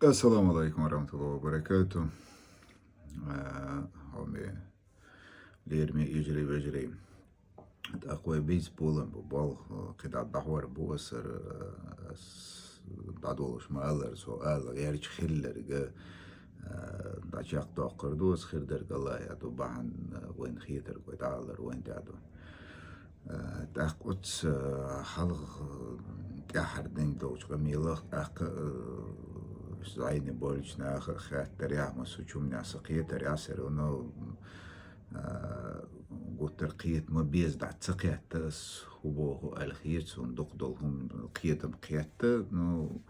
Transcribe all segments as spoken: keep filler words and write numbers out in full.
Ассаламу Ӏалайкум ва рахьматуллахӀи ва баракатухӀ. Э, хьоме лераме йижарий, вежарий. ТӀаккха вай бийца болам бу, болх, э, кхидӀа дӀахьор бу асар, э, ас дӀадолаш ма аллара, со ала гӀерташ хилларга, э, дӀачакхдоаккхар ду ас хирдарг, АллахӀ яду бахьан, э, вайна хетарг вай дӀаалар вайна тӀа ду. Э, тӀаккха оцу, э, хьалха, э, тӀаьхьара дина долчу къамелах тӀаккха, э, зӀене болчу наха а хаттарехь, массо а чумнех сан кхетарехь, всё равно, э, гуттар кхета ма беза, дӀа ца кхетта ас, хӀун боху аьлла хета суна, дукха долу хӀума кхетам кхетта, ну,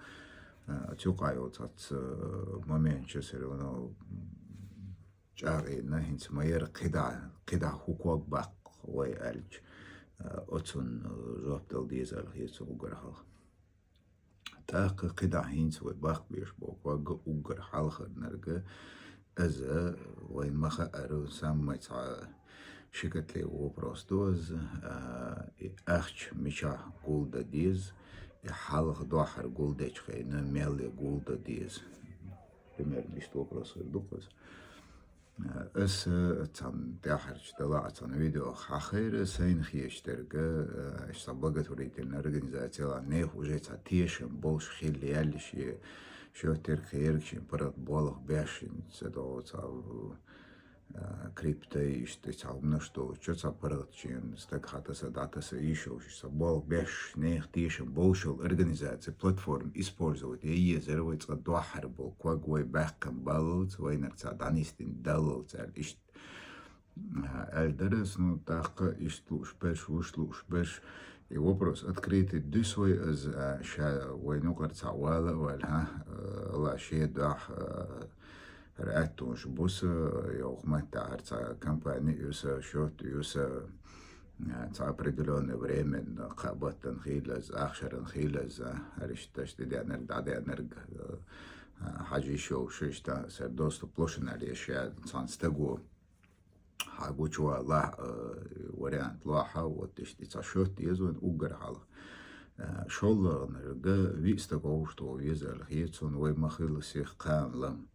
э, цу юкъахь йолу цхьацца, э, момент чу всё равно, м, чӀагӀйина, хӀинца ма яра кхидӀа, кхидӀа хӀун ког баккха вай аьлча, э, оцунна, э, жоп дала деза аьлла хета суна уггар хьалха. ТӀаккха кхидӀа хӀинца вай баккха беш болу ког уггар хьалхарнарг, иза вайна ма хаъара, самый цхьа щекотливый вопрос ду иза, а, и ахча мичахь гулдан деза, и хьалха дуьххьара гулдечу хенахь мел гулдан деза. Примерно иштта вопрос хир ду-кх иза. Аса цхьана тӀаьхьарчу делахь а цхьана видео хьахийра, сайна хеташ дерг, э, иштта цхьа благотворительная организация, нехан уже цхьа тешам болуш хилла яьлла шен шоьтан дерг, кхин ерг шен паргӀат болх беш, ца догӀу цхьа, э, крипто, иштта цхьа хӀуманаш долчу цхьа паргӀатчийн стаг хьатаса, дӀатаса йиш йолуш, цхьа болх беш, нехан тешам болуш йолу организация, платформа использовать ян езара вай цкъа дуьххьара болу ког вай баьккхина баллалц, вайнарг цхьа дӀанисдина даллалц аьлла, иштта, а, аьлла дара ас, ну, тӀаккха иштта лууш берш, вуьш лууш берш, и вопрос открытый дуьсу вай, иза, а, ша вайн юкъара цхьаъ вала а ваьлла, хӀа, э, АллахӀ шен дуьхьа, э, хӀара аьттонаш бу сан, йоккха маттахь хӀара цхьа компани а ю сан, счёт а ю сан, а, цхьа определённое время, кхаа баттана хийла иза, ахшаран хийла иза, хӀара иштта аша тӀедеанарг, дӀадеанарг, а, хьажа йиш йолуш, иштта сан доступ ло шуна аьлла, ша цхьана стаго хьан гучувалахь, а, вариант лохьа, вот иштта и цхьа счёт еза вайн уггар хьалха. А, шолгӀанарг виъ стаг вовшахтоха веза аьлла хета суна, вай ма хилла сиха кхана лам.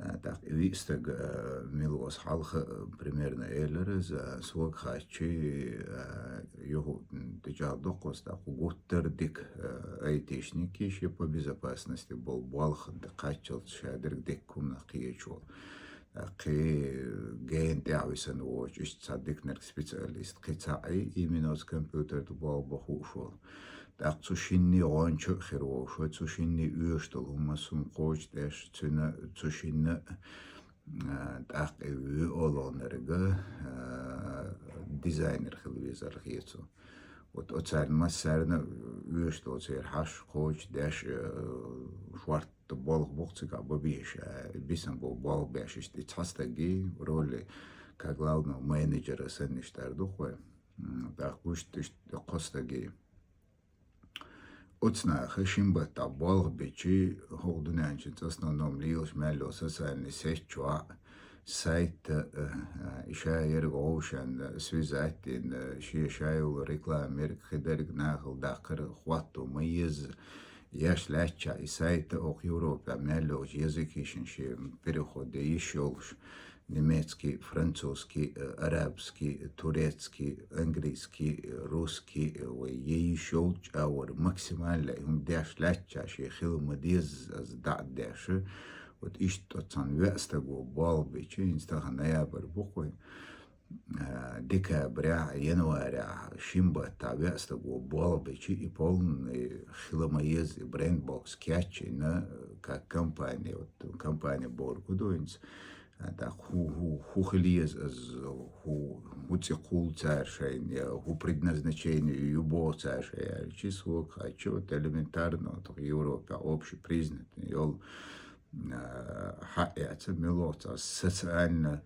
А, тӀаккха и виъ стаг, а, мила ву ас хьалха, а, примерно элира иза, а, сога хаьттича, а, юха, м, тӀечӀагӀдоккху ас, тӀаккха гуттар а дика, а, айтишник, и шен по безопасности болу болх кхаччалц ша дерг дика хӀуманах кхечо. Кхин гена тӀаьхьа висина воцуш, иштта цхьа диканарг специалист, кхин цхьаъ именно оцу компьютерца болх бан хууш волу. ТӀаккха цу шинне гӀончу а хир волуш ву, цу шинне оьшуш долу хӀума суна кхочушдеш, цуьнан, цу шинна, а, тӀаккха и вуьйолгӀанарг, а, дизайнер хила веза аьлла хета суна. Вот оцарна массарна оьшуш долу церан хьаш кхочушдеш, э, шортта болх бу-кх цигахь бан безаш, э, бисина болу болх беш, иштта и цхьа стаге, в роли, как главного менеджера санна иштта ара ду-кх вай. М, тӀаккха вуьшта иштта кхо стаге. Оцу наха шин баттахь болх бичи, хӀокху дуьнен чуьнца основном лелаш мел йолу социальный сеть чохь, сайт, э, э, ша ерг вовшан, э, связать дина, э, шен ша йолу реклама ерг, хидерг нахала даккхар хӀотто ма еза. Еш лаьттача и сайт а окху Европехь мел йолчу языкишна шен переход ян йиш йолуш, немецкий, французский, э, арабский, турецкий, английский, э, русский, э, вай ян йиш йолчу чӀагӀор максимально и хӀума деш лаьттача шен хила ма деза, аса дӀа а деш, Вот иштта оцу цхьана веа стаго болх бичи, хӀинца тахана ноябрь бу-кх вайн, а, декабрехь, январехь, шин баттахь веа стаго болх бичи, и полный хила ма еза, и брендбокс кечйина, как компания, вот компания бохург ду хӀинца, а, тӀаккха хӀу, хӀу, хӀу хила еза, аса хӀу, хӀу цӀе кхуллу цара шайна, я хӀу предназначение ю боху цара шайна аьлча, сога хаьттича, вот элементарно, вот Европехь общепризнанный йолу, а, хьаэца мила ву цхьа социально,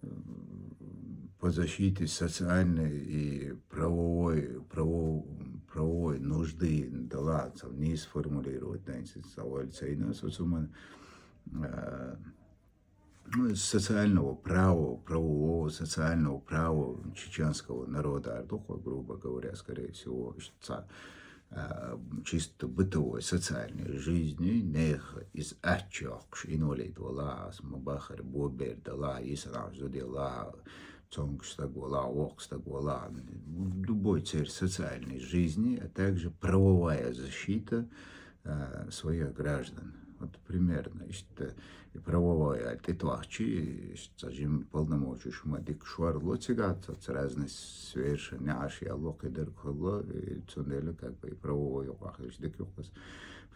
м, по защите социальной и правовой, право-, правовой нужды, да ладно, цхьа нийса формулировать дан ца ваьлла ца йина со цу ман, а, ну, социального права, правового, социального права чеченского народа ара ду-кх вай, грубо говоря, скорее всего, иштта цхьа а, чисто бытовой, социальной жизни, нехан из аччохкуш инвалид вала, ас ма бахар, бобер дала, исанаш зудела, цонгуш стаг вала, вокх стаг вала. Любой цель социальной жизни, а также правовая защита, а, своих граждан. Вот примерно, иштта и правовой а тӀетохчи, иштта жим полномочий шума дик шорло цига, ца разный сферша неаш ялло, кхидерг хулло, и цундела как бы и правовой юкъах иш дик юкъас.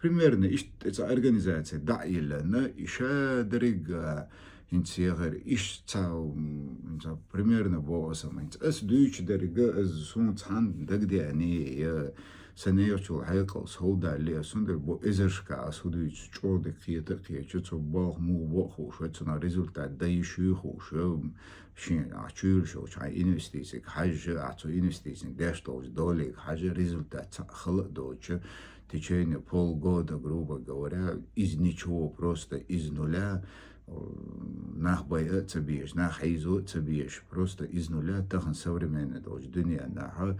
Примерно иштта ца организация да илана, иша дериг, а, хинц ягар иш ца, м, ца примерно бо осам хинц. Ас дуйч дериг, ас сун цан дагдяни, я, Санаярчул хьекъал совдалли, а сунда бо эзаршка а судуйцу чӀоди кхета кхечу, цу балх му бо хуша, цуна результат да ишуй хуша, шин а чуйршо чай инвестиций хьажа, а цу инвестиций деш толж долиг хьажа, результат ца хала доча, в течение полгода, грубо говоря, из ничего, просто из нуля, нах бай а ца беш, нах хьейзо а ца беш, просто из нуля тахан современный долж дуния наха,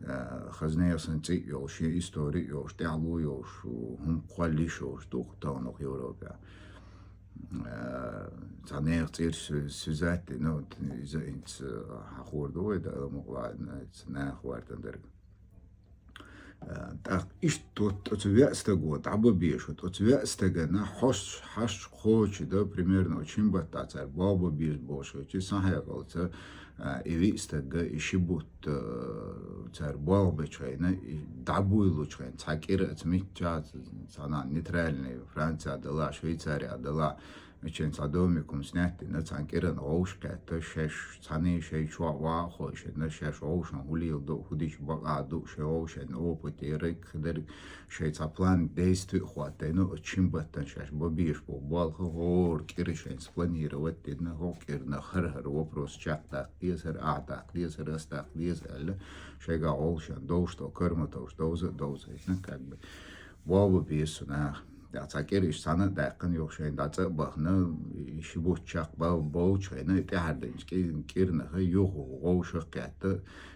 а, хазнеясан цӀи йолуш, я истори йолуш, тӀаьхьалу йолуш, хӀума кхоллиш йолуш ду кху таханах Европе. А, цхьа нехан цӀира су-, сюжет, ну, иза хӀинца хьахор ду вай, да, мукъла, ца нах вартан дерг. А, тӀаккха иштта вот оцу веа стаго дӀабабеша, вот оцу веа стагана хьош, хьаш кхочу, да, примерно, оцу шин баттахь цара баба беза бохуш, чи сан хьекъалца, а, и виъ стагга, и ши бутт, а, цара болх бечу хенна, и дӀабуйлучу хенна, цхьа кӀира аца митча, цхьана нейтральный, Франция дала, Швейцария дала, мичен цхьа домикум снять дина, цхьана кӀиран гӀовш кхетта, шаьш цхьаний шай чохь ваха а хойшина, шаьш гӀовшан хӀулийла ду, хӀудич бакъа ду, шай гӀовшан опыт ерриг хидарг, шай цхьа план действий а хӀоттайна, оцу шин баттан шаьш бан беш бу болх, хӀора кӀира шайн спланировать дина, хӀокху кӀирнах хӀара-хӀара вопрос чекхдаккха деза, хӀара ахь даккха деза, хӀара ас даккха деза аьлла, шайга гӀовшан довш до, карматовш довза а довзайтна, как бы, болх бан беза цу наха. ТӀаккха цхьа кӀира иштта цхьаьна а даьккхина, юха шайна дӀа цӀа а бахана, и ши бутт чекх ба-, болчу хенна, и тӀаьхьара динчу кӀи-, кӀирнаха юха гӀовша а кхетта,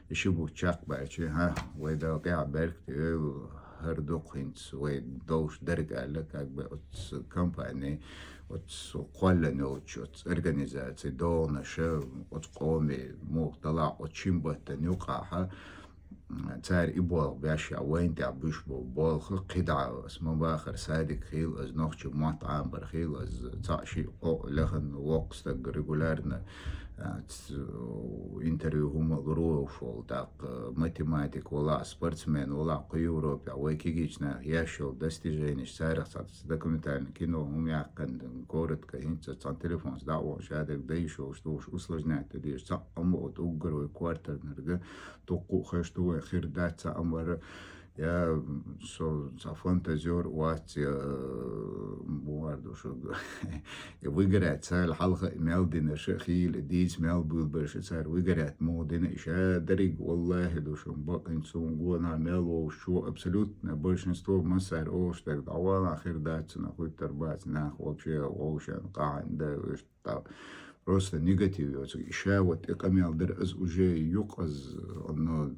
и ши бутт чекх баьлча, хӀа, вай Дала тӀаьхьа беркате йойла, хӀара дукха хӀинца вай долуш дерг аьлла, как бы, оцу компани, оцу кхоллан йолчу оцу организаци догӀанаша, оцу къоме муха далахь, оцу шин баттан юкъахьа, цара и болх беш, я вайна тӀехь буьш бу болх, кхидӀа ас ма бахара садик хийла, ас нохчи мотт Ӏамбар хийла, ас цхьаъ шиъ кхоъ лехна воккха стаг регулярно, а, ц-, интервью хӀума лур ву шол, тӀаккха математик вала, спортсмен вала, кху Европе, вай кигична еш йолу достижениш, царах цхьа документальный кино хӀума яьккхина, коротко, хӀинца цхьана телефонца дӀа а вон, шадерг дай шолуш, духуш усложнять деш, цхьаъ а ма оцу уггар вай квартирнарга, дуккха а хеш ду вай, хир дац цхьа а мара, я, м, со цхьа фантазер вац, я, э, бухар ду шуьга. И выгорять царна хьалха а мел дина ша хийла, дийца мел буьйлабар ша цара выгорять муха дина, и ша дерриг, валлахӀи, ду шуна бакъ, хӀинца суна гонахь мел вовшаш ву абсолютно большинство массара олуш дерг дӀавала хир дац, цунах хӀуьттар бац, нах вообще вовшашна къахьийна да, вуьш Та-, просто негатив йоцург. И ша вот и къамел дара, аз уже юкъа, аз, оно,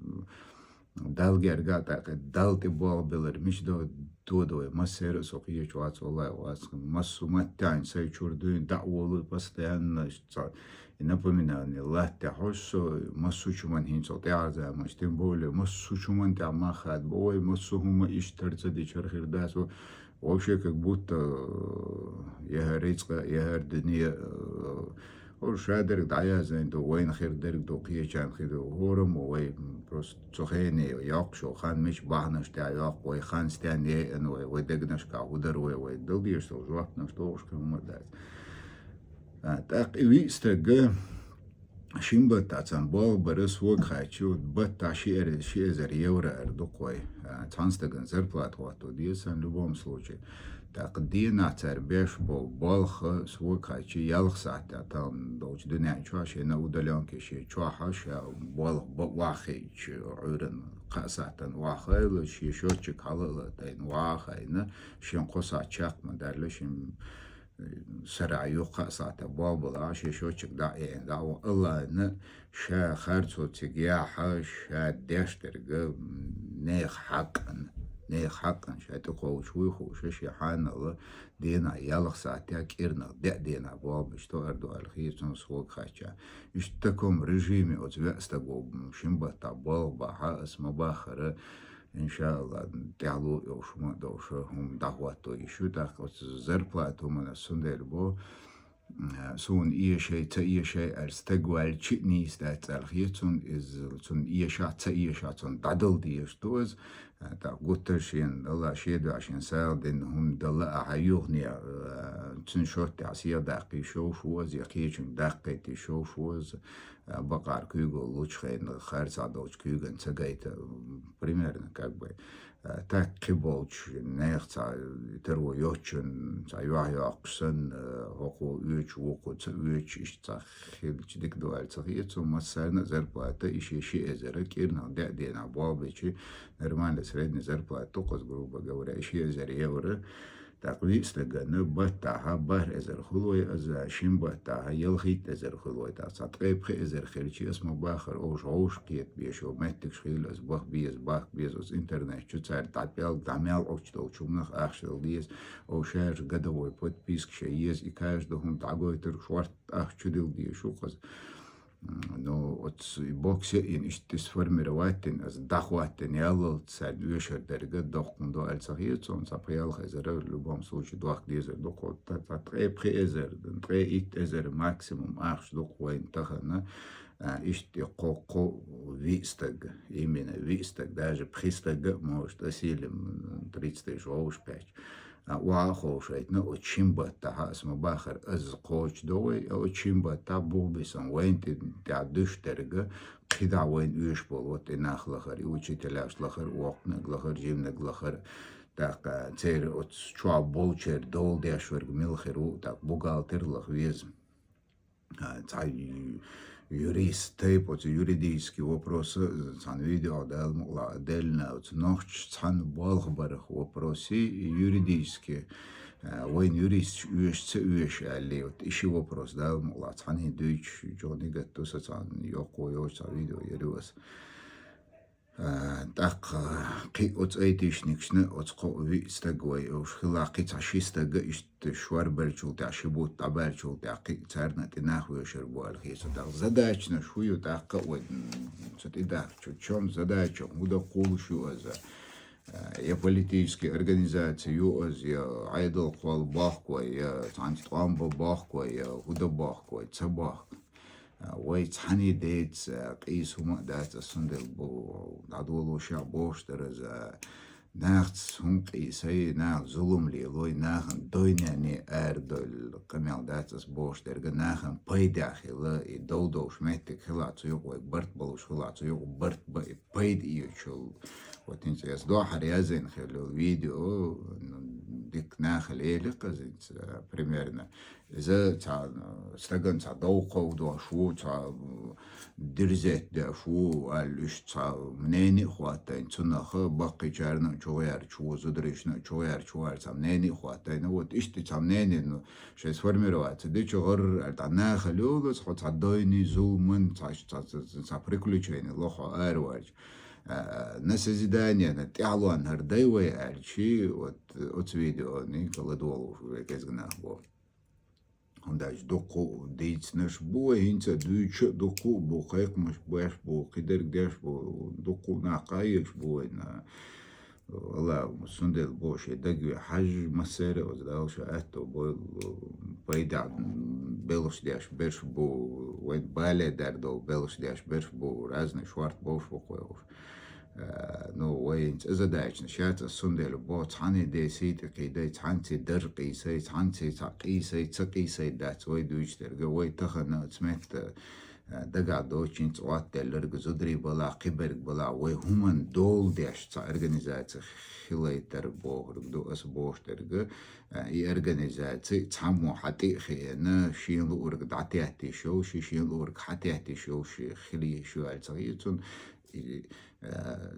Далла герга а тӀаккха, Далла тӀе болх белар, мича до-, дода вай, массеран а со кхеча вац, валлай, вац, массо а маттехь сайн чуьра дуьйна дӀа а волу, постоянно цхьа и напоминание латта хьожу со, массо а чу ман хӀинца тӀаьхьа заманаш, тем более, массо а чу ман тӀехь мах хадабо вай, массо а хӀума иштта тар ца дичара хир дац, вай, Вообще, как будто, э, я хӀара рицкъа, я хӀара дуьне, э, хӀора шадерг дӀаяздина ду, вайна хир дерг ду, кхечарна хир ду. ХӀора мо вай, м, просто цу хене йоккхуш йолу хан мича бахьанаш тӀехь йоккху, вай хан стенна еана вай, вай дегнашкахь хӀун дара вай, вай дала дезаш долу жоьпнаш дохуш хӀума дац. А, тӀаккха и виъ стаг, Шин баттахь царна болх бара, сога хаьттича, баттахь ши эзар, ши эзар евро ара дукха вай. А, цхьана стагана зарплата хӀотто деза сан, в любом случае. ТӀаккха денахь цара беш болу болх, сога хаьттича, ялх сахьтехь тахана долчу дуьнен чохь, шен на удалёнке шен чохь, ша болх бан охьахиъча, Ӏуьйранна кхаа сахьтана охьахайла, шен счётчик хьала а латийна, охьахайна, шен кхо сахьт чекх ма даьлла, шен Сарахь юха а сахьтехь болх бала, шен счётчик дӀа а яьхна, дӀа а вон, Аллахьна ша харцо цига яхьа, ша деш дерг нехан хьакъ а. Нехан хьакъан ша тӀекхоллаш вуй хууш, ши хьанала денна ялх сахьтехь кӀирнах деа денна болх беш тоъар ду аьлла хеташ цунна сога хаьттача. Иштта таком режиме оцу веа стага шин баттахь болх бахьа ас ма баххара, иншааллахӀ, тӀаьхьало йолуш хӀума а долуш хӀума дӀахӀотто йиш ю, тӀаккха оцу зарплата хӀуманаш цундела бо, суна эшай, ца эшай аьлла стаг ваьлча а нийса дац аьлла хета цунна, иза цунна эшахь, ца эшахь цунна дӀадала дезаш ду иза. ТӀаккха гуттар шена дала, шен дуьхьа шен сагӀа дина хӀума дала а хьан юхане, цуьнан шоттехь сехьа даккха йиш йолуш ву иза, я кхечуьнга даккхийта йиш йолуш ву иза, бакъахьара куьйгалла лучу хенахь харцахь долчу куьйгана ца гайта, примерно, как бы, так кхин болчу нехан цхьа таро йоцчунна цхьа юьхь йоккхуш санна, хӀокхо оьцуш, вукхо ца оьцуш, иштта цхьа хилча дика ду аьлла ца хета цунна. Массарна а зарплата и ши, ши эзар, кӀирнах деа денна болх бечи, нормальный средний зарплата ду-кх иза, грубо говоря, и ши эзар евро. ТӀаккха виъ стагана баттахьа бархӀ эзар хуьлу вай, иза шин баттахьа ялхитта эзар хуьлу вай. ТӀаккха цхьа ткъе пхи эзар хилчи, ас ма баххара, уьш гӀовш кхета беш йолу меттигаш хилла, ас баха беза, бахка беза, ас интернет чу цаьрга дӀапӀелга, дӀа мел Ӏуттуш долчу хӀуманах ахча дала деза, уьш шаьржа годовой подписка шайн еза, и каждый хӀума дӀагойтар шорта ахча чу дилла дезаш ву-кх иза. Ну, оцу боксе а йина, иштта сформировать дина, аса дӀахӀоттина яллалц царна оьшур дерг доккха ду аьлла ца хета цунна, цхьа пхи-ялх эзар в любом случае дохка дезар ду-кх, цхьа ткъе пхи эзар, ткъе итт эзар максимум ахча ду-кх вайна тахана, а, иштта кхо-кхо виъ стаг, именно виъ стаг, даже пхи стаг а, может, осилим, тридцать тысяч гӀовш кхаьчча. А, охьа а ховшийтина, оцу шин баттахьа, ас ма баххара, иза кхочушдо вай, а оцу шин баттахь бухбисан вайна тӀе, тӀехь дуьсуш дерг, кхидӀа вайна оьшуш болу, вот и нах лахара, и учителяш лахара, воккханиг лахара, жиманиг лахара, тӀаккха церан оцу чохь болчеран дола деш верг мила хир ву, тӀаккха бухгалтер лаха веза. А, цхьа ю-, юрист тайпа оцу юридический вопроса, цхьана видео Дала мукъалахь деллина, оцу нохчаша цхьана болх барах вопросе юридически, а, вайна юристаш оьшу ца оьшу аьлла, вот и ши вопрос Дала мукъалахь цхьаьна дуьйцуш, чӀогӀа нигат ду сан, цхьана йоккхо йолчу цхьа видео йира ю аса. А, тӀаккха кхин оцу айтишникашна, оцу кхо-виъ стаг вай, уьш хилла кхин цхьа ши стаг а иштта шорбеллачул тӀаьхьа, ши бутт дӀабаьллачул тӀаьхьа кхин царна тӀе нах вешар бу аьлла хета сан. ТӀаккха задачанаш хӀу ю тӀаккха вай, м, цу тӀе дахчу, чом задача хӀун дан кхуллуш ю иза? А, я политически организаци ю иза, я Ӏедал кхолла бохку вай, я цхьаьнца тӀом бан бохку вай, я хӀу дан бохку вай, ца бохку. А, вай цхьаьна деца, а, къийса хӀума а дац, ас цундела бу, дӀадоло ша бохуш дара иза, а, нахаца хӀума къийсай, наха зулам лелой, нахана дойнене арадойла къамел дац ас бохуш дерг, нахана пайда хила, и дов довш меттиг хила цу юкъа, вайга барт болуш хила цу юкъа, барт бан и пайда эцачул. Вот хӀинца ас дохьара язйина хилла йолу видео, ну, дика нахала элира-кх иза хӀинца, а, примерно. Иза цхьа, стагана цхьа дов кховдош ву, цхьа, м, дирзет деш ву аьлла, уьш цхьа мнение а хӀоттайна, цунах баккхийчарна а чугӀерчу ву, зударшна а чугӀерчу ву аьлла, цхьа мнение а хӀоттайна. Вот иштта цхьа мнение, ну, шайн сформировать ца дича гӀарра аьлла, дӀа нахала йолу, хьо цхьа дойний, зуламан, цхьа, цхьа, цхьа, цхьа приключение ло хьо араваьлча. А, на созидание, на тӀаьхьалонна хӀара дай вай аьлчи, вот оцу видеони каладолуш вай кӀезга нах бо. ХӀунда аьлча дуккху дийцинарш бу вай, хӀинца а дуьйцуш а дуккху а бу, кхайкхамаш беш бу, кхидерг деш бу, дуккху нах кхайкхаш бу вайна. Алла, цундела бо шайн дагаве хьажа массара а, оцу Дала ша аьтто бойла, пайда белхаш деш берш бу, вайн бале дер долу белхаш деш берш бу, разный шорта бовш бу кхойуш. Э, ну, вайн цӀа задачанаш яц ас цундела бо, цхьаьна де сий тӀе кхийдай, цхьаьнций дар къийсай, цхьаьнций цхьа къийсай, ца къийсай дац вай дуьйцу дерг, вай тахана оцу метта, э, дагахь доцчу хӀинца Ӏоттаделларг, зударий балахь, кхиберг балахь, вай хӀуманна дола деш цхьа организаци хилайтар бохург ду ас бохуш дерг, э, и организаци цхьаммо хьан тӀе а хиъна, шен луург дӀатеттийш йолуш, шен луург хьан теттийш йолуш хила йиш ю аьлла ца хета цунна. И, э,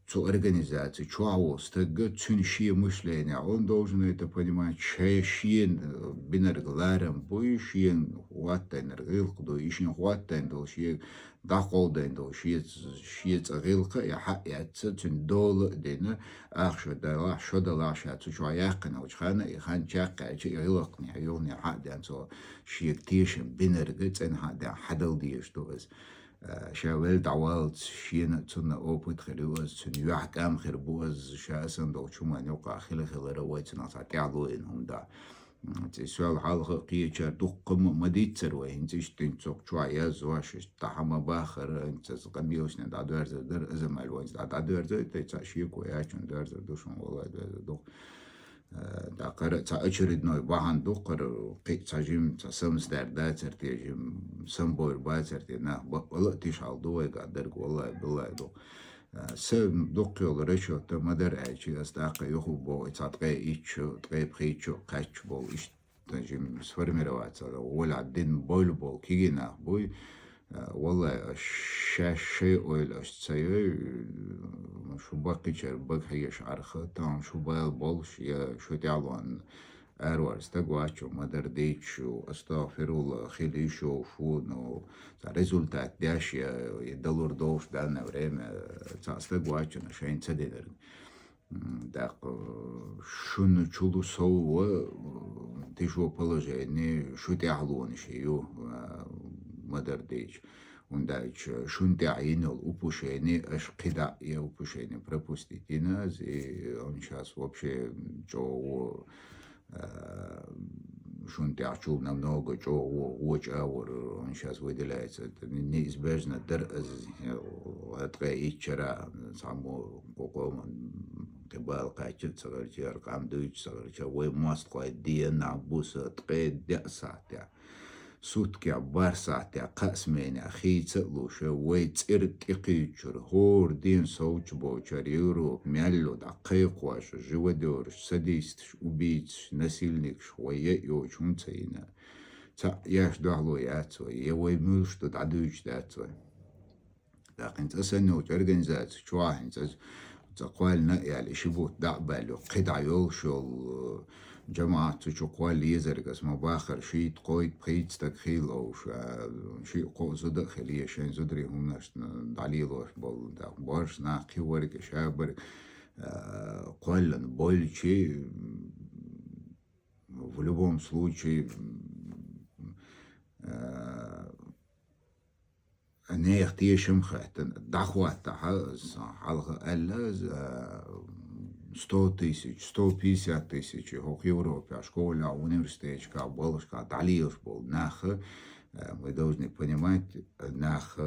цу организаци чохь волу стагга, цуьнан шен мышление, он должен это понимать, ше-, шен, э, бинарг ларам буй, шен хӀоттайнарг гӀиллакх дуй, и шен хӀоттайна долу, шен дӀакховдайна долу, шен, шен цӀа гӀиллакх а хьаэцна, цуьнан дола а дина, ах шо далахь, шо далахь, ша цу чохь яьккхина волчу ханна, и хан чекхъяьлча, и гӀиллакхне, юхане хьа а деана, цо шега тешам бинарг цӀена хьа а деана, хьадала дезаш ду аса. Э, ша велла дӀаваллалц, шена а цунна опыт хир ю аса, цуьнан юьхькӀам хир бу аса, ша а санна долчу хӀуманна юкъахь хила хилар а вай цунах цхьа тӀаьхьало йина хӀума ду. М, ци соьл хьалха а кхечара дуккха а ма-, ма-дийццара вай, хӀинца иштта цу чохь яззош, иштта хьан ма-баххара, хӀинца аса къамелашна дӀадоьрзур дара, Азамал вайца дӀа-, дӀадоьрзуьйту, цхьа шеко яьчунна доьрзур ду шуна, валлай, доьрзур ду. Э, тӀаккха цхьа очередной бахьана ду, кхара кхин а цхьа жима, цхьа самсадаьр дацар те, жима самбовр бацар те, нах бакъвала а тиша хьал ду вайгахь дерг, валлай, биллай ду. Э, са дуккха йолу расчет а ма дара аьлча, аса тӀаккха юха боху, цхьа ткъе итт шо, ткъе пхийтта шо кхаьчча болу, иштта жима сформироваться, волахь дин бойла болу кегий нах буй. Э, валлай, аш шаьш шайн ойла аш ца йой, шу баккхийчара бага хьегаш Ӏарха, тахана шу бала болуш я шу тӀаьхьалонна аравар стаг вац шу, ма-дарра дийцча шу, астагӀфирулла, хила йиш йолуш ву, ну, цхьа результат деш я, я далур долуш данное время, цхьа стаг вац шуна шайна ца динарг. М, тӀаккха шуна чулу сов ва, м, тишо положение шу тӀаьхьалонаш ю, а, ма-дарра дийцча. ХӀунда аьлча шуна тӀехь йина йолу упущение, аша кхидӀа а и упущение пропустить йина, и он щас вообще чӀогӀа, а, шуна тӀехь чул намного чӀогӀа вочу агӀор он щас выделяется. Это не-, неизбежно дара аса, э, ткъе итт шарахь цхьаммо кху къоман кхин бала кхаьчча а ца гӀирча, яра къам дуьйцуш ца гӀирча, вай мостагӀой дийнахь, буса, ткъе деа сахьтехь, суткехь бархӀ сахьтехь кхаа сменехь хийца а луш, вай цӀера тӀекхийдачуьра хӀора ден совцуш болчара Европа мел йолу дӀа кхайкхош, живодераш, садисташ, убийцаш, насильникаш вай яа йоцуш хӀума ца йина. Цхьаъ еш дуьхьало яц вай, я вай муьлш ду дӀадуьйцуш дац вай. ТӀаккха хӀинца аса санна йолчу организаци чохь хӀинца аса ца кхоьллина а яьлла, и ши бутт дӀа а баьлла, кхидӀа йолуш йолу, э, жамаӀат цу чу кхолла езарг аса ма-баххара, шийтта, кхойтта, пхийтта стаг хилла олуш, а, шиъ-кхоъ зуда а хила еза, шайн зударийн хӀуманашна дӀалелош болу, тӀаккха боьрша нах кхин верг а, ша берг а, э, кхоьллина бойлучи, в любом случае, э, нехан тешам а хаттина, дӀахӀоттахь, сан хьалха аьлла, а, сто тысяч, сто пятьдесят тысяч, хӀокху Европехь, школехь, университеташкахь, балхашкахь дӀалелаш болу нах, а, мы должны понимать, нах,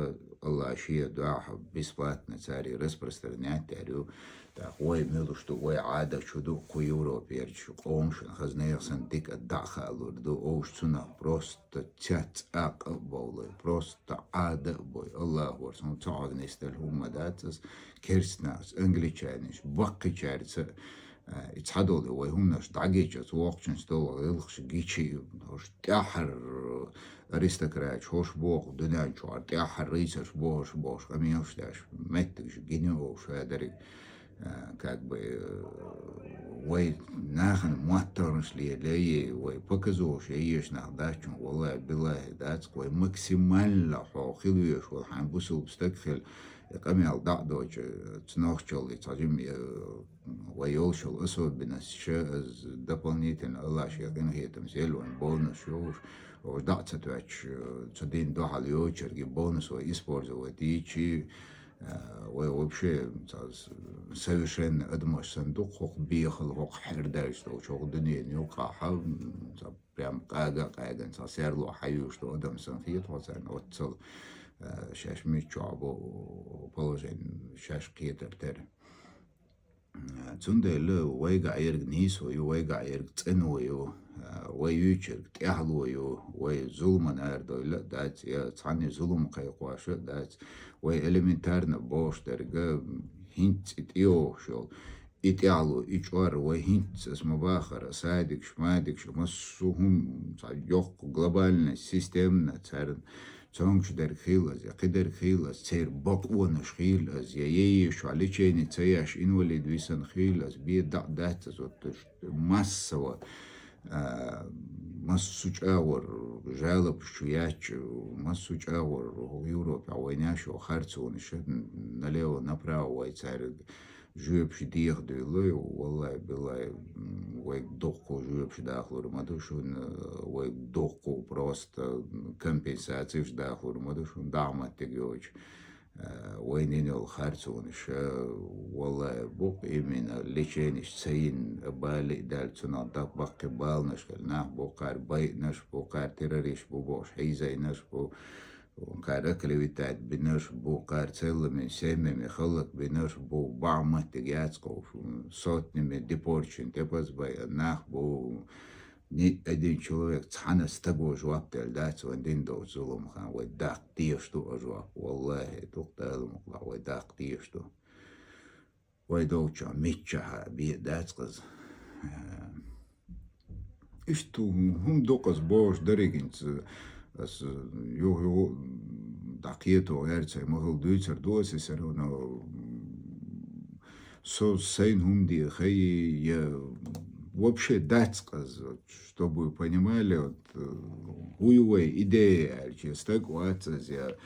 Аллах шен дуьхьа бесплатно цаьрга распространять яьр ю, тӀаккха вай муьлш ду, вай Ӏадат чу ду, кху Европерчу къомашна хаза нехан санна дика дӀа а хаалур ду, олуш цунах просто цец а къа а бовлой, просто Ӏада а бой, Аллаху акбар, хӀун ца хьогнистал хӀумма дац аса, керстанаш, англичанаш, баккхийчаьрца, а, и цхьадолу вай хӀуманаш дӀагича, оцу воккхачун стол гӀиллакхаш гичи, хӀорш тӀаьххьара аристократаш, хӀорш боху дуьнен чохь, тӀаьххьара рыцарш бохуш, бохуш, къамелаш деш, меттигаш гина олуш хӀадариг. А, как бы, э, вай нахана моттаргӀанаш лелае, вай показуха еш нах дац хьуна, валлахӀи, биллахӀи, дац, вай максимально хьо хила везаш волу хьайн бусулба стаг хила, и къамел дӀа а доцуш, цу нохчаллий цхьа жима, э, вай йолуш йолу особенносташ, ша аса дополнительно Аллах шен къинхетамца елла вайн бонус йолуш, уж дӀа а ца тоьттуш, цу дин дуьхьал йоцург и бонус вай использовать йичи, а, вай вообще ца-, с-, совершенно адамаш санна ду, хӀокху бехал, хӀокху хьердаьллаш долчу хӀокху дуьненан юкъахь, м, ца-, прям къага а къагана, ца серло хьаюьйш ду адам санна хета хьо царна, оццал, а, шаьш миччохь бу положение, шаьш кхетар тера. Цундела вайгахь ерг нийсо ю, вайгахь ерг цӀено ю, вай юьйцург тӀаьхьало ю, вай зуламан арадойла а дац, я цхьанне зулам кхайкхош а дац, вай элементарно бохуш дерг хӀинцца и тӀейогӀуш йолу, и тӀаьхьало, и чӀор вай хӀинцца аса ма-баххара, садикаш, мадикаш, массо а хӀума цхьа йоккха глобальная системна царна цомгаш дерг хийла аз, я кхы дерг хийла аз, церан бакъонаш хийла аз, я е-е шоаш лечени ца еш инвалид висина хийла аз, бе дӀа дац аз оттуш массово, а, массу чӀагӀор жалобаш чу яьча, массу чӀагӀор Европе вайна шо харцонаш налево-направо вай цаьрга жоьпаш деха дуйла, валлахӀи, биллахӀи, м, вайга дуккха жоьпаш дахалур ма ду шуна, вайга дуккха просто компенсацеш дахалур ма ду шуна, дӀа моттиг йоацаш. Э, вайна йина йола харцонаш, э, валлахӀи, бу-кх именно леченеш ца йина, бали а даьлла, цунах дакъа баккхий баланаш хилла нах бу, кхар байинарш бу, кхар террористаш бу бохуш хьийзийнарш бу, кхар оклеветать бинарш бу, кхар целыми семьями хӀаллакбинарш бу, бӀаь моттиг яц кховш, сотнями депортировать, тӀепаза байина нах бу. Ни один человек, цхьана стага жоп делла дац вайна дина долча зуламах, вай даккха дезаш ду а жоп. ВаллахӀи, дукха Дала мукъалахь, вай даккха дезаш ду. Вай долчохь миччахьа бе дац-кх аз. Иштта хӀума ду-кх аз бохуш дерригенца, ас юха-юха дӀакхето гӀерта ма хилла дуьйцур ду ас, и всё равно со сайна хӀума де хай, я вообще дац-кх аз, вот, чтобы вы понимали, вот, э, хӀу ю вай идея аьлча, стаг вац аз, я,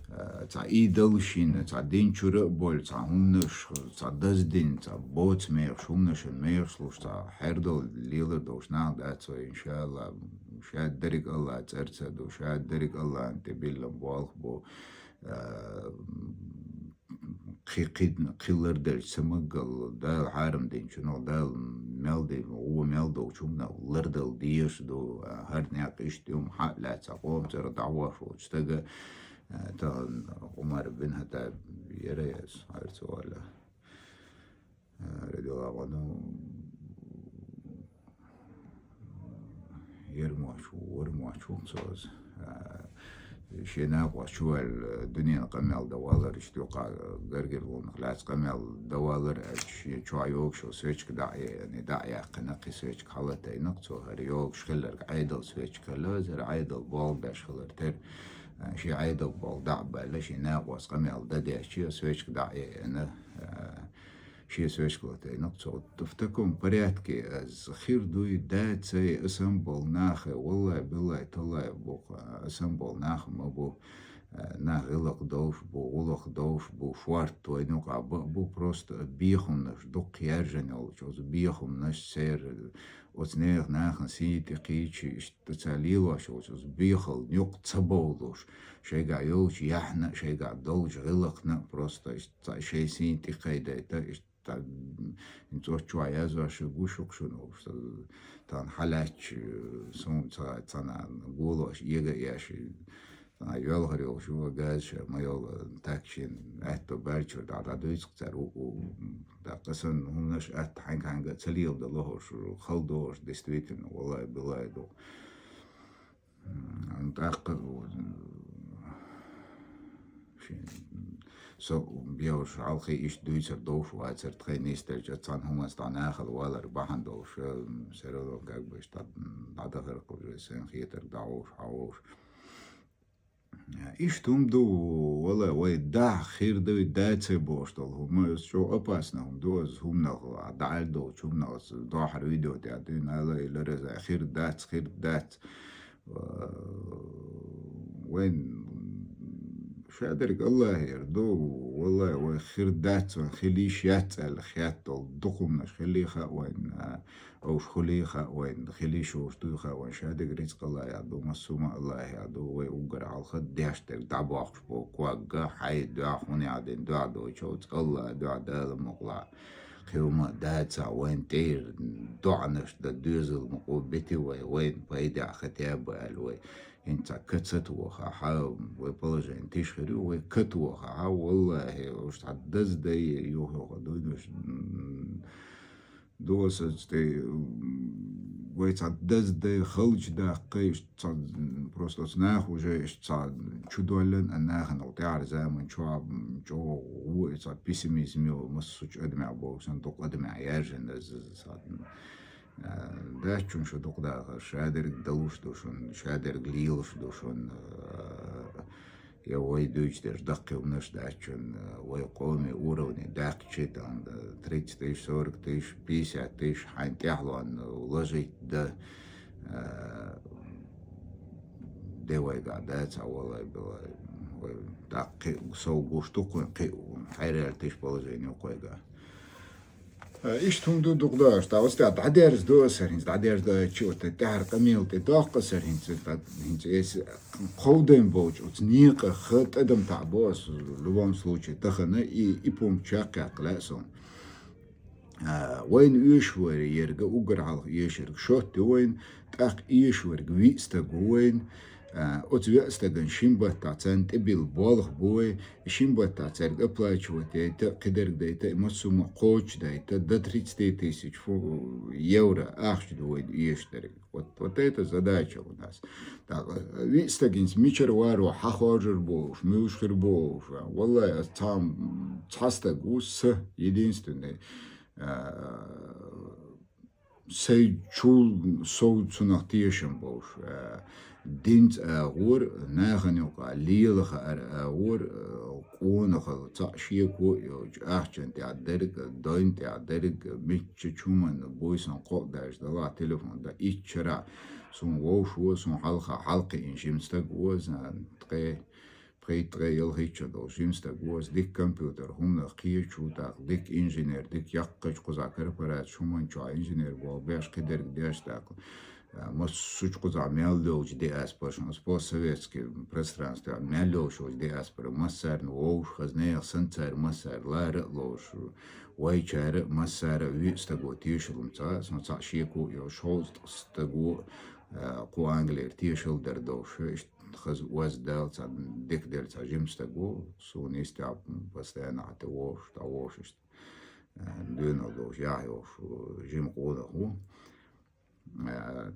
э, цхьа идолаш йина, цхьа дин чура а болу, цхьа хӀуманаш, цхьа даздина, цхьа боцу мехаш, хӀуманашна мехаш луш, цхьа хьердал лелар долуш нах дац вай, иншааллахӀ. Ша дерриг АллахӀ цӀарца ду, ша дерриг АллахӀна тӀе биллина болх бу. Э, кхи-, кхидна, кхин ларделча ца маггал, Дала хьарам динчунах, Дала мел дина, гӀо мел долчу хӀуманах лардала дезаш ду, а, хӀара некъ иштта ю, хьа а лаьцна, къоман цӀарах дӀахьош волчу стага, а, тахана Ӏумар бин Хаттаб яра ас, хьарца вала. Э, радиаллаху анху, ер моч ву, вара моч ву цо аса. Э, шен накъост чу ваьлла, дуьненан къамел дан валар, иштта юкъа гаргара волнах лаьцна къамел дан валар аьлча, шен чохь йогуш йолу свечка дӀа а еана, дӀа а яьккхина, кхин свечка хьала а тайна-кх цо, хӀара йогуш хилларг Ӏедал свечка хилла, хӀара Ӏедал болх беш хилар тера. Э, шен Ӏедал болх дӀа а баьлла, шен накъост къамел дан дезча, свечка дӀа а еана, э, шен свечка латайна-кх цо. В таком порядке, э, хир дуй, дацай, аса-м болу нахе, валлай, биллай, таллай бу-кх, аса-м болу нах ма бу, э, нах гӀиллакх довш бу, гӀуллакх довш бу, шорта вайна юкъа бан а бу, просто бехамнаш дукха яьржина йолчу, оцу бехамнаш церан, оцу нехан нахана сий тӀе кхийча, иштта ца лелош йолчу, оцу бехална юкъа ца бовлуш, шайгахь йолчу яхьна а, шайгахь долчу гӀиллакхна а, просто иштта цхьа шайн сийна тӀе кхайдайта, иштта, м, хӀинца оцу чохь яздеш гуш ю-кх шуна, тахана хьалаьцча, суна ца, цхьана голош эга а еш, цхьана йоьлхур йолуш ву, газа ша ма йолу, так шена аьтто баьллачуьра дӀа, дӀадуьйцу-кх цара, у, у, тӀаккха санна хӀуманаш атта хьаьнга-хьаьнга а ца леладо лохуш, хала догӀуш, действительно, валлай, биллай ду. М, тӀаккха, шен, со бевзаш хьалхе иштта дуьйцур довш вацара, тхайн нисделча цхьана хӀуманца дӀа нахала валар бахьана долуш, э, всё равно как бы иштта дӀадахар-кх уже, сайн хетарг дӀавовш, хьавовш. Иштта хӀума ду, вала, вай дахь хир дуй, дацай бохуш долу хӀума, иза чӀогӀа опасна хӀума ду, иза хӀуманах, дӀаьлла долчу хӀуманах, иза дохьара видео тӀехь дуьйна ала, и лареза хир дац, хир дац. Вайн шадерг АллахӀера ду, валлай, вай хир дац, вайн хила йиш яц аьлла хетта долу дукха хӀуманаш хилий хаьа вайн, а, Уьш хуьлий хаьа вайн, хила йиш йолуш дуй хаьа вайн, шадерг рицкъ АллахӀехь ду, массо а АллахӀехь ду, вай уггар хьалха деш дерг дӀабоккхуш боху, когга, хьай, доьхна, хӀунда аьлла дина доьхна доцуш, АллахӀ доьхна, Дала мукъалахь. Кхин хӀума дацахь, вайн тӀера доӀанаш дан доьзал мукъо бити вай, вайн пайдехь хатеб аьлла вай. ХӀинца ца кацат ваха, хьа, вай положение тиша хир ю, вай кат ваха, хьа, валлахӀи, уьш цхьа даздай, юха-юха дуйнаш, м, Досаца тӀе, м, вай цхьа даздай халча даккхай, иштта цхьа, м, просто оцу наха уже иштта цхьа чудоьллина а нахана тӀаьхьара заман чохь, м, чӀогӀа ву и цхьа пессимизм йолу массо а адамехь боху санна, дукха адамехь яьржина иза, иза цхьа, м, а, даьччун шу дукха дахар, шадерг далуш ду шуна, шадерг лелаш ду шуна, а, Е вай дуьйцу дерш даккхилнаш даьчун, вай къоме уровне даьккхичи дан, тридцать тысяч, сорок тысяч, пятьдесят тысяч хьайн тӀехьлон ложить да, де вайга даца валай была. Вай так кхи сов гуш тукхун кхи хайрал тыш положение койга. Ишт хӀума ду дукха дош, та оцу тӀехь дӀадерза ду аса хӀинца, дӀадерза ду чу, тӀаьхьара къамел тӀе доккха аса хӀинца, хӀинца эс кховдайн болчу оцу некъа ха тӀадам таӀ бо аса, в любом случае, тахана и, и пункт чаккхяккха лаьа суна. Вайна оьшуш вара ерга, уггар хьалха эшарг шот ю вайна, тӀаккха эшуш верг виъ стаг ву вайна. Оцу виъ стаган шин баттахь царна тӀебилла болх бу вай, шин баттахь цаьрга оплачивать яйта, кхидерг дайта, и массо а кхочуш дайта, до тридцати тысяч фу-, евро ахча ду вайна эшдерг. Вот, вот это задача у нас. Так, виъ стагинца мичара варо хьахоржар бохуш, муьлш хир бохуш. Валлай, ас цхьа, цхьа стаг ву са, единственный. Сай чул сов цунах тешам болуш. Динца агӀор, нахана юкъа лела хаар агӀор, къонахалла цхьаъ шеко а йолчу, ахчан тӀехь дерг, дойн тӀехь дерг, мичча чуманна буйсан кхоъ даьржа далахь телефон дан иччара. Суна вовш во, суна хьалха хьалкхиъна жима стаг во, зан ткъе Пхийтта ткъе ялхитта шо долу жима стаг ву аса, дика компьютер хӀуманах кхечу, тӀаккха дика инженер, дика яккхачу кхузахь корпорацеш хӀуманчохь инженер болу беш, кхидерг деш, тӀаккха массучу кхузахь мел долчу диаспорашна, постсоветский пространстве мел йолуш йолчу диаспора массарна вовшах, хаза нехан санна цара массара лара а ловш, вайчара а массара а виъ стаго тешалла ца, сан цхьаъ шеко а йолуш, шовзткъа стаго кху Англера тешалла дар долуш, иштта хаза оз дала, цхьа дика дерг цхьа жима стаг ву, суна йистехь постоянно хьан тӀе вовшуш, дӀавовшуш, дуьйна долуш, яхь йолуш, жима къонах ву.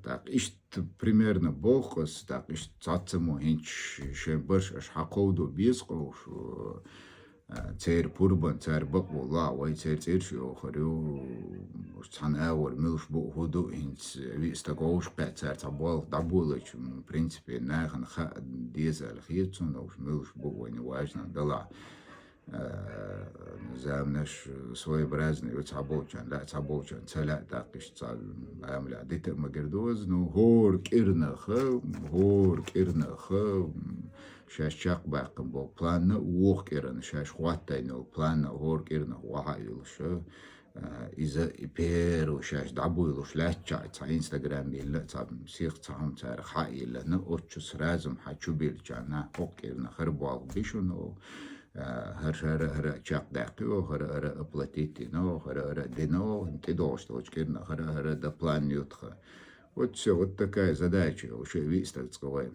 ТӀаккха иштта примерно боху аса, тӀаккха иштта цхьаццамо хӀинца шайн барш аша хьакховдо беза къовш, церан пурбан, цара бакъо лахь, вай церан цӀераш йохур ю. Уьш цхьана агӀор муьлш бу, хӀун ду, хӀинца виъ стаг вовшах кхаьчча, цара цхьа болх дӀаболийча, в принципе, нахана хаа деза аьлла хета суна, уьш муьлш бу, вайна важна далахь. Заманаш своеобразный ю, цхьаболчарна лаьа, цхьаболчарна ца лаьа, тӀаккха иштта цхьа амале дита а ма гира доза, ну, хӀора кӀирнах, хӀора кӀирнах, шаьш чекхбаьккхина болу планна а, вукху кӀирана шаьш хӀоттайна йолу планна а хӀора кӀирнах охьа а йолуш, иза и первый шаьш дӀабуьйлуш лаьттачохь цхьа Instagram йилла, цхьа сих, цхьа хӀума цара хьа а йиллина, оццу сразу-м хьан чу биллачарна хӀокху кӀирнах хӀара болх би шуна, хӀара, хӀара, хӀара чекхдаьккхи, хӀара, хӀара оплатить йина, хӀара, хӀара дина, тӀедогӀуш долчу кӀирнах хӀара, хӀара дан план ю тхан. Вот всё, вот такая задача, уьш виъ стаг цкъа вай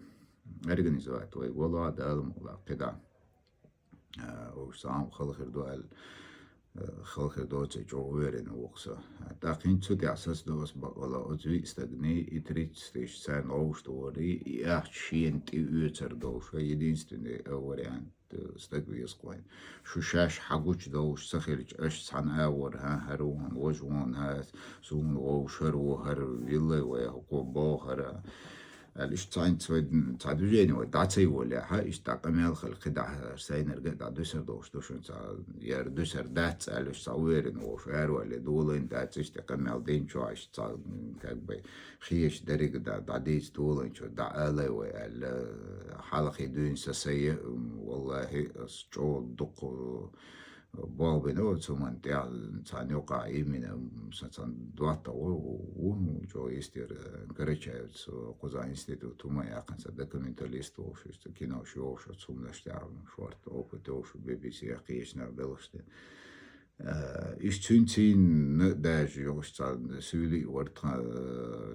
организовать вай, вала Дала мукъ лахь, кхидӀа. Уьш цхьа хӀума хала хир ду аьлла, хала хир доций чӀогӀа верина ву-кх со. ТӀаккха хӀинца цу тӀехь сацадо аса бакъвала, оцу виъ стагний и тридцать тысяч царна гӀовшахтори, и ахча шена тӀеоьцур долуш, единственный вариант, стаг веза-кх вайна. Шу шаьш хьагучудовлуш ца хилча, аша цхьана агӀор, хӀан, хӀара ву хьуна, важа ву хьуна, хӀан, суна вовшахтара ву, хӀара виллай вай, хӀокхо боху хӀара. Аьлла, иштта цхьаьнца вай, цхьа движение вай дӀа ца йолехь, иштта дӀа къамел хила кхидӀа, сайнарга а дӀа дуьсур долуш ду шуна, цхьа яра дуьсур дац аьлла, иштта цхьа уверенно волуш, араваьлла долийна дац, иштта къамел динчохь, иштта цхьа, как бы, хезаш дерриг а дӀа, дӀадийца долийначо дӀа алай вай аьлла, хьалхе дуьйна сан сайа, валлахӀи, ас чӀогӀа дукха болх бина оцу хӀуманна тӀехь, цхьана юкъахь именно, сан цхьана доттагӀа ву, ву, чӀогӀа йистера, Карачаевца, кхузахь институт хӀума яьккхина, цхьа документалист волуш, иштта кинош йолуш, оцу хӀуманаш тӀехь шорта опыт йолуш, би би си кхечанхьа белхаш де. Иштта цуьнцийна даже йолуш цхьа суьйли а вара тхан,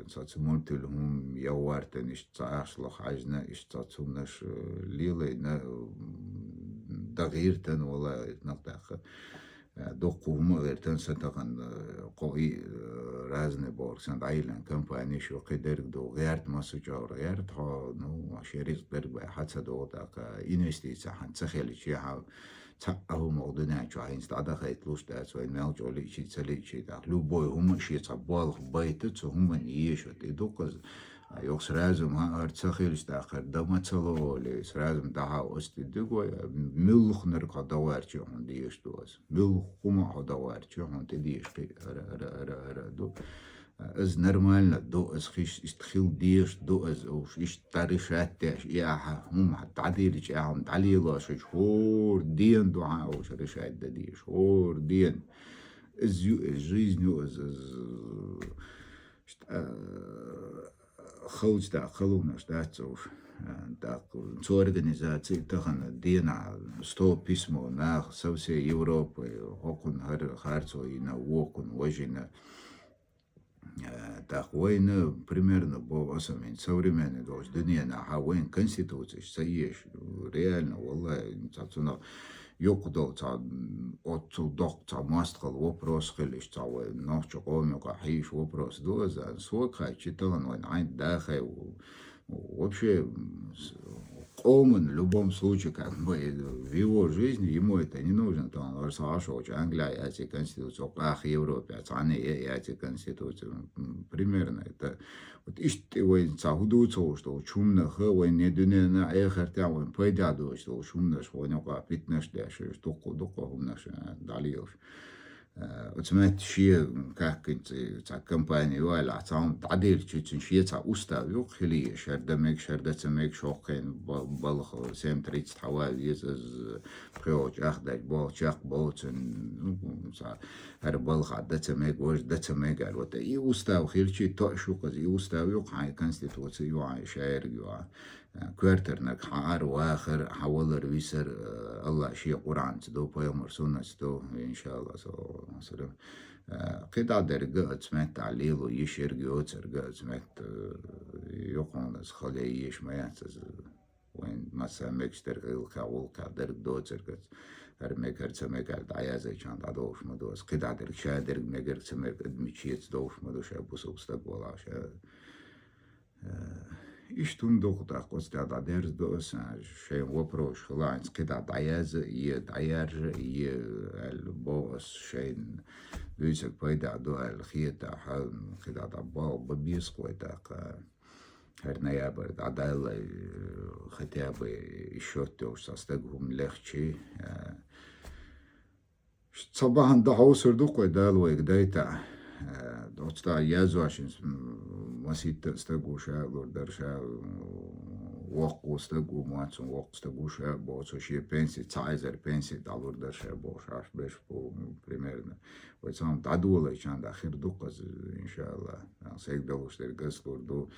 цхьа цу мультфильм хӀума яхвартан, иштта цхьа ахча лаха хьаьжна, иштта цхьа цуннаш, э, лелайна, м, дан гӀиртан вала, нах даккха. Э, дуккха хӀума а гӀиртан сан тахана, э, кхо-, и, э, разный бохург сан дӀайиллина компанеш ю, кхидерг ду, гӀерта массо а чӀогӀа гӀерта хьо, ну, шен рицкъ дерг бай хьан ца догӀу, тӀаккха инвестици хьан ца хилча, хьан цхьа а хӀума оха дуьнен чохь хӀинца дӀадахайта луш дац, вайн мел чӀогӀа лиъчий, ца лиъчий, тӀаккха любой хӀума шен цхьа болх байта, цу хӀуманна еша, тӀе дуккхаза Йох сразу ма ар ца хилча, тӀаккха ар да ма ца ло оле, сразу ма дӀахьа оцу тӀе дуьгой, муьлхханарг хьо дагӀарчий хьуна дезаш ду аса. Муьлхха хӀума хьо дагӀарчий хьуна тӀе дезаш кхи ара, ара, ара, ара ду. Аз нормально ду, аз хиш, иштта хила дезаш ду, аз уж иштта решать деш, и ахьа, хӀума дӀадилча, ахьа дӀалелош, хӀора ден ду хьан уж решать дан дезаш, хӀора ден. Аз ю, аз жизнь ю, аз, аз, Ш-, а, халча даккха халонаш дац уж. А, даккха цу организации тахана дена сто письмо нах со всей Европы, хӀокхунна хӀара харцо йина, вокхунна важина. А, даккха вайна примерно бо асамин современный долчу дуьненахьа вайн конституцеш ца еш. Реально, валлахи, ца цунах юкъа долу цхьа, м, оццул доккха цхьа мостагӀалла вопрос хилиш, цхьа вай нохчу къоман юкъа хьийша вопрос ду аза, сога хай читалан вайн Ӏайн дахай. Вообще, м, с-, къоман в любом случае, как бы, в его жизни ему это не нужно, то он аса Ӏаш волчу Англия яций конституция, къах Европе, цхьаьна я яций конституция. М, примерно это Вот иштта вайн ца хӀу дуьйцуш долчу хӀуманах, вайн не дуьненна, эхартехь вайн пайда доцуш долчу хӀуманаш, вайн юкъа питнаш деш, дуккха, дуккха хӀуманаш, а, дӀалелаш. А, оцу метта шен, как говорится, цхьа компания ю аьлла, цхьа хӀума дӀаделча, цуьнан шен цхьа устав ю, хила еза, шер дан мега, шер дан ца мега, шоккхайн ба-, балха, семь тридцать хьава веза, аз пхиолчу ахдач, болчех боцун, ну, цхьа ХӀара балха дан ца мега, важа дан ца мега аьлла. Вот и устав хилчий тоъаш ю-кх иза, и устав ю-кх хьайн, конституция ю хьайн, шаьрга ю хьайн. Коьртарниг хьан ара вахар, хьан валар висар, э, Аллах шен Къуръанца ду, пайхамар суннатца ду, иншаллах, саллаллаху алейхи ва саллям. Э, кхидӀа дерг а оцу меттехь лело йиш ерг йоцург а оцу метта, э, юкъана аса хала еш ма яц аса. Вайн массо а мегаш дерг гӀиллакхехь, гӀуллакхехь дерг доцург аса. ХӀара мега, хӀара ца мега аьлла дӀаязйича дӀадолуш ма ду аса. КхидӀа дерг, ша дерг мегарг, ца мегарг адамийн чеца долуш ма ду, ша бусалба стаг валахь, ша. Э, иштта хӀума ду-кх тӀаккха, оцу тӀехь дӀадерза ду аса, шайн вопросаш хилахь, хӀинца кхидӀа дӀаяза, е дӀаяржа, е аьлла боху аса, шайна дуьйцург пайда ду аьлла хетахь, кхидӀа дӀабоху, бан беза-кх вай тӀаккха. ХӀара ноябрь дӀадаллалц, э, хотя бы и счёт йолуш цхьа стаг хӀума лехчий, э, ш-, цхьа бахьана дӀахьовсур ду-кх вай, Дала вайга дайта. Э, оцу тӀа язъеш, м, масийтта стаг ву ша, лур дара ша, м, воккха стаг ву, мацун воккха стаг ву ша, боху, цо шен пенси, цхьа эзар пенси дӀалур дара ша, боху, аш беш бу, м, примерно. Вай цхьа хӀума дӀадолайча дӀа хир ду-кх аса, иншаллах. Сайга далуш дерг аса лур ду,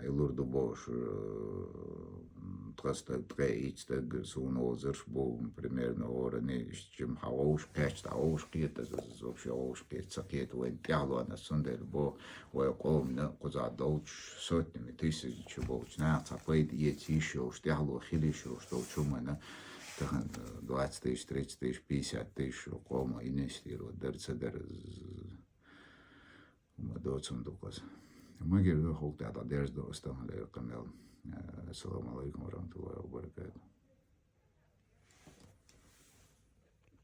и лур ду бохуш, э, ткъа стаг, ткъе итт стаг суна вовзарш бу, примерно, орани, иштта жимма хьан вовшах кхетча, дӀа вовшах кхета аса, аса вообще вовшах кхета, ца кхета вайн тӀаьхьалонаш, цундела бо вай къомана кхузахь долчу сотнями, тысячами болчу наха цхьа пайда эца йиш йолуш, тӀаьхьало хила йиш йолуш долчу хӀуманна, тахана двадцать тысяч, тридцать тысяч, пятьдесят тысяч къомо инвестировать дара, ца дара, хӀума доцун ду-кх аса. Магар ду, хӀокху тӀехь дӀадерза ду аса тахана леррина къамел. Ассаламу алейкум ва рахматуллахи ва баракатух.